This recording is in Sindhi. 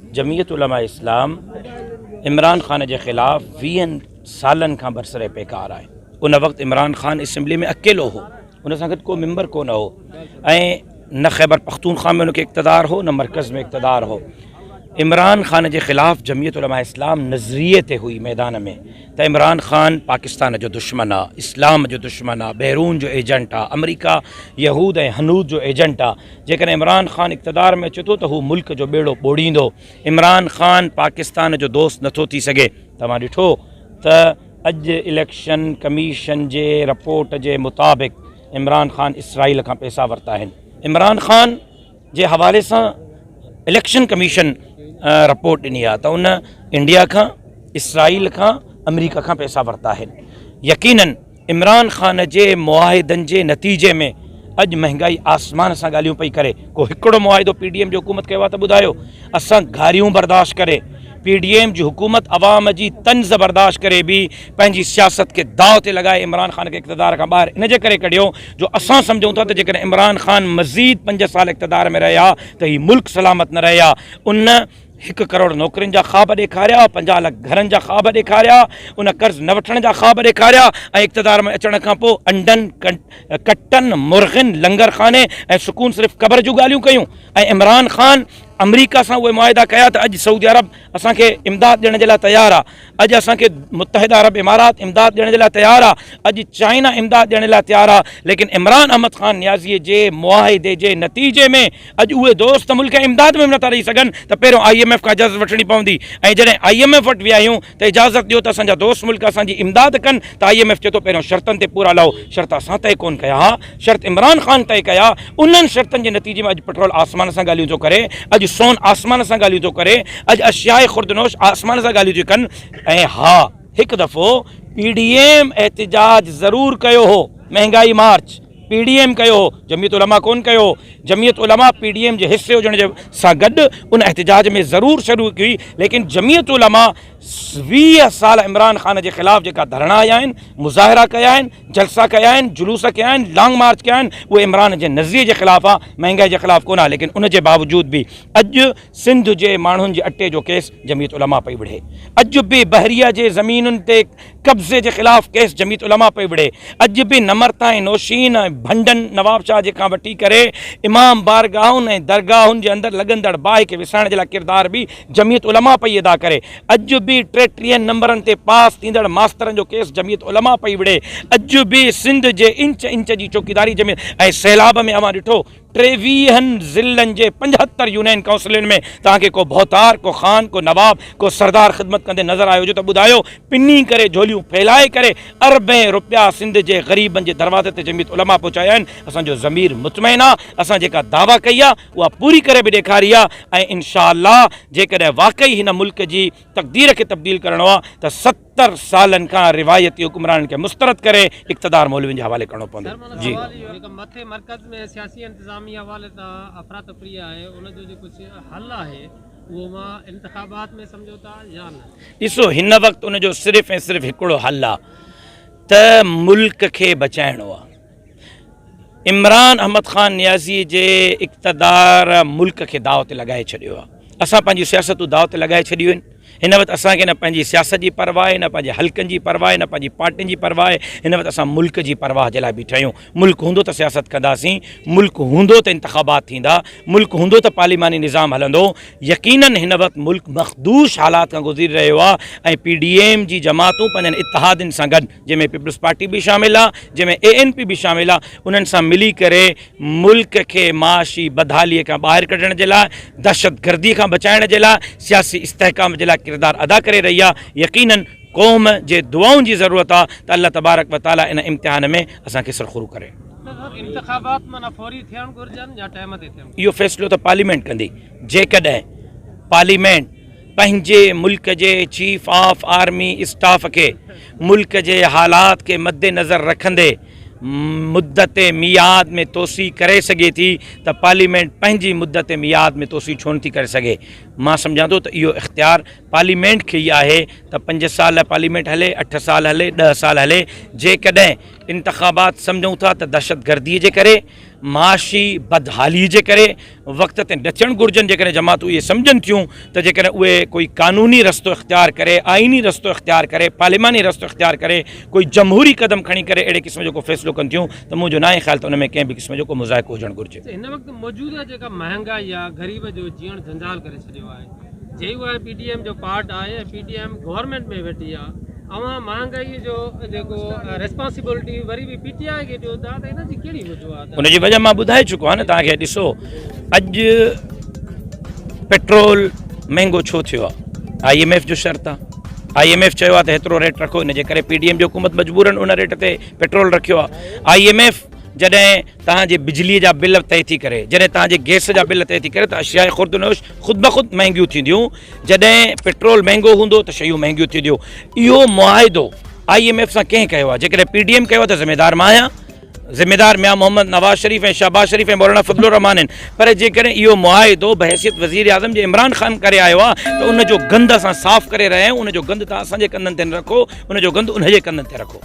جمعيت علماء اسلام عمران خان جي خلاف ويهن سالن کان برسر پيڪار آهي. ان وقت عمران خان اسيمبلي ۾ اڪيلو هو، ان سان گڏ ڪو ميمبر ڪو نه هو ۽ نه خيبر پختونخوا ۾ ان کي اقتدار هو نه مرڪز ۾ اقتدار هو. عمران خان جي خلاف جمعيت علماء اسلام نظريي تي هئي ميدان ۾ ته عمران خان پاڪستان جو دشمن آ، اسلام جو دشمن آ، بيرون جو ايجنٽ آ، آمريڪا، يهود ۽ هنود جو ايجنٽ آ، جيڪڏهن عمران خان اقتدار ۾ اچي ٿو ته هو ملڪ جو ٻيڙو ٻوڙيندو، عمران خان پاڪستان جو دوست نٿو ٿي سگهي، توهان ڏٺو ته اڄ اليڪشن ڪميشن جي رپورٽ جي مطابق عمران خان اسرائيل کان پئسا ورتا آهن، عمران خان جي حوالي سان اليڪشن ڪميشن رپورٽ ڏني آهي ته ان انڊيا کان، اسرائيل کان، آمريڪا کان پئسا ورتا آهن، يقينن عمران خان جي معاهدن جي نتيجي ۾ اڄ مهنگائي آسمان سان ڳالهيون پئي ڪري، ڪو هڪڙو معاهدو پي ڊي ايم جي حڪومت ڪيو آهي ته ٻڌايو، اسان گاريون برداشت ڪري پي ڊي ايم جي حڪومت عوام جي طنز برداشت ڪري به پنهنجي سياست کي داء تي لڳائي عمران خان کي اقتدار کان ٻاهر ان جي ڪري ڪڍيو جو اسان سمجهون ٿا ته جيڪڏهن عمران خان مزيد 5 سال اقتدار ۾ رهي ها ته هي ملڪ سلامت نه رهي ها. ان 1 ڪروڙ نوڪرين جا خواب ڏيکاريا، 50 لک گهرن جا خواب ڏيکاريا، ان قرض نه وٺڻ جا خواب ڏيکاريا ۽ اقتدار ۾ اچڻ کان پوء انڊن، ڪٽن، مرغين، لنگر خاني ۽ سڪون صرف قبر جون ڳالهيون ڪيون ۽ عمران خان آمريڪا سان اهي معاهدا ڪيا ته اڄ سعودي عرب اسان کي امداد ڏيڻ جي لاء تيار آهي، اڄ اسان کي متحده عرب امارات امداد ڏيڻ جي لاء تيار آهي، اڄ چائنا امداد ڏيڻ لاء تيار آهي، ليڪن عمران احمد خان نيازي جي معاهدي جي نتيجي ۾ اڄ اهي دوست ملڪ امداد ۾ به نٿا ڏئي سگهن ته پهريون I M F کان اجازت وٺڻي پوندي ۽ جڏهن I M F وٽ ويا آهيون ته اجازت ڏيو ته اسان جا دوست ملڪ اسان جي امداد ڪن ته I M F چئي ٿو پهريون شرطن تي پورا لهو، شرط اسان طئي ڪونه ڪيا ها، شرط عمران خان طئي ڪيا، انهن شرطن جي نتيجي ۾ اڄ پيٽرول آسمان سان ڳالهيون ٿو ڪري، اڄ سون آسمان سان ڳالهيون ٿو ڪري، اڄ اشياء خوردنوش آسمان سان ڳالهيون ٿيون ڪن ۽ ها هڪ دفعو پي ڊي ايم احتجاج ضرور ڪيو هو، مهنگائي march P D M Q هو، جمعيت علماء ڪونه ڪيو هو، Jamiat Ulema P D M جي حصي هجڻ جي سان گڏ ان احتجاج ۾ ضرور شريڪ هئي، ليڪن جمعيت علماء 20 سال عمران خان جي خلاف جيڪا ڌرڻا هنيا آهن، مظاهرا ڪيا آهن، جلسا ڪيا آهن، جلوس ڪيا آهن، لانگ مارچ ڪيا آهن، اهي عمران جي نظريي جي خلاف آ، مهنگائي جي خلاف ڪونه آ، ليڪن ان جي باوجود به اڄ سنڌ جي ماڻهن جي اٽي جو ڪيس جمعيت علماء پئي وڙهي، اڄ به بحريه جي زمينن تي قبضي جي خلاف ڪيس جمعيت علماء پئي وڙهي، اڄ به نمرتا ۽ نوشين ۽ ڀنڊن نوابشاهه جي کان وٺي ڪري امام بارگاهن ۽ درگاهن جي اندر لڳندڙ باهه کي وسائڻ جي لاء ڪردار به جمعيت علماء پئي ادا ڪري، اڄ به 33 نمبرن تي پاس ٿيندڙ ماسترن جو ڪيس جمعيت علماء پئي وڙهي، اڄ به سنڌ جي انچ انچ جي چوڪيداري جمعيت ۽ سيلاب ۾ اوهان ڏٺو 23 ضلعن جي 75 يونين ڪائونسلن ۾ توهان کي ڪو ڀوتار، ڪو خان، ڪو نواب، ڪو سردار خدمت ڪندي نظر آيو هجي ته ٻڌايو، پني ڪري جهوليون ڦهلائي ڪري اربين رپيا سنڌ جي غريبن جي دروازي تي جمعيت علماء پهچايا آهن، اسان جو ضمير مطمئن آ، اسان جيڪا دعويٰ ڪئي آ اها پوري ڪري به ڏيکاري آ ۽ انشاء الله جيڪڏهن واقعي هن ملڪ جي تقدير کي تبديل ڪرڻو آ ته 70 سالن کان روايتي حڪمرانن کي مسترد ڪري اقتدار مولوين جي حوالي ڪرڻو پوندو. جي. سر معنيٰ سوال اهو جيڪا مٿي مرڪز ۾ سياسي انتظامي حوالي سان افراتفري آهي ان جو جيڪو حل آهي اهو مان انتخابات ۾ سمجهو ٿا يا نه؟ ڏسو هن وقت ان جو صرف ۽ صرف هڪڙو حل آ ته ملڪ کي بچائڻو آ. عمران احمد خان نيازي جي اقتدار ملڪ کي داء تي لڳائي ڇڏيو آ. اسان پنهنجون سياستون داء تي لڳائي ڇڏيون آهن. هن وقت اسان کي نه پنهنجي سياست جي پرواهه آهي، نه پنهنجي حلقن جي پرواهه آهي، نه پنهنجي پارٽين جي پرواهه آهي. هن وقت اسان ملڪ جي پرواهه جي لاء بيٺا آهيون. ملڪ هوندو ته سياست ڪنداسين، ملڪ هوندو ته انتخابات ٿيندا، ملڪ هوندو ته پارليماني نظام هلندو. يقينن هن وقت ملڪ مخدوش حالات کان گذري رهيو آهي ۽ پي ڊي ايم جي جماعتون پنهنجن اتحادين سان گڏ جنهن ۾ پيپلز پارٽي به شامل آ، جنهن ۾ اي اين پي به شامل آ، انهن سان ملي ڪري ملڪ کي معاشي بدحالي کان ٻاهر ڪڍڻ جي لاء، دهشتگردي کان بچائڻ جي لاء، سياسي استحڪام جي لاء ڪردار ادا ڪري رهي آ، يقينن قوم جي دعائن جي ضرورت آ ته الله تبارڪ و تعالي ان امتحان ۾ اسان کي سرخرو ڪري. ته سر انتخابات معنيٰ فوري ٿيڻ گهرجن يا ٽائيم تي ٿيڻ گهرجن؟ اهو فيصلو ته پارليامينٽ ڪندي، جيڪڏهن پارليامينٽ پنهنجي ملڪ جي چيف آف آرمي اسٽاف کي ملڪ جي حالات کي مدنظر رکندي مدت ميعاد ۾ توسيع ڪري سگهي ٿي ته پارليامينٽ پنهنجي مدت ميعاد ۾ توسيع ڇو نٿي ڪري سگهي؟ مان سمجهان ٿو ته اهو اختيار پارليامينٽ کي ئي آهي ته 5 سال پارليامينٽ هلي، 8 سال هلي، 10 سال هلي، جيڪڏهن انتخابات سمجهون ٿا ته دهشتگردي جي ڪري معاشي بدحالي جي ڪري وقت تي نه ٿيڻ گهرجن. جيڪڏهن جماعتون اهي سمجهن ٿيون ته جيڪڏهن اهي ڪوئي قانوني رستو اختيار ڪري، آئيني رستو اختيار ڪري، پارليماني رستو اختيار ڪري، ڪوئي جمهوري قدم کڻي ڪري اهڙي قسم جو ڪو فيصلو ڪن ٿيون ته منهنجو ناهي خيال ته ان ۾ ڪنهن به قسم جو ڪو مضائقو هجڻ گهرجي. هن وقت موجوده جيڪا مهانگائي آهي غريب جو جيئڻ جنجال ڪري ڇڏيو آهي. J U I P D M جو پارٽ آهي ۽ پي ڊي ايم گورنمينٽ ۾ ويٺي آهي. اوهان مهانگائي جو جيڪو ريسپانسبلٽي وري به پي ٽي آء کي ڏيو ٿا ته ان جي ڪهڙي وجوهات آهي؟ ان جي وجه مان ٻڌائي چڪو آهيان نه توهان کي. ڏسو اڄ پيٽرول مهنگو ڇو ٿيو آهي؟ I M F جو شرط آهي. I M F چيو آهي ته هيترو ريٽ رکو، ان جي ڪري پي ڊي ايم جي حڪومت مجبورن ان ريٽ تي پيٽرول رکيو آهي. I M F جڏهن توهان جي بجلي جا بل طئي ٿي ڪري، جڏهن توهان جي گئس جا بل طئي ٿي ڪري ته اشياء خوردنوش خود بخود مهنگيون ٿينديون. جڏهن پيٽرول مهنگو هوندو ته شيون مهنگيون ٿينديون. اهو معاهدو I M F سان ڪنهن ڪيو آهي؟ جيڪڏهن پي ڊي ايم ڪيو آهي ته ذميدار مان آهيان، ذميدار ميان محمد نواز شريف ۽ شهباز شريف ۽ مولانا فضل الرحمان آهن، پر جيڪڏهن اهو معاهدو بحيثيت وزيراعظم جي عمران خان ڪري آيو آهي ته ان جو گند اسان صاف ڪري رهيا آهيون، ان جو گند توهان اسان جي ڪنڌن تي نه رکو، ان جو گند ان جي ڪنڌن تي رکو.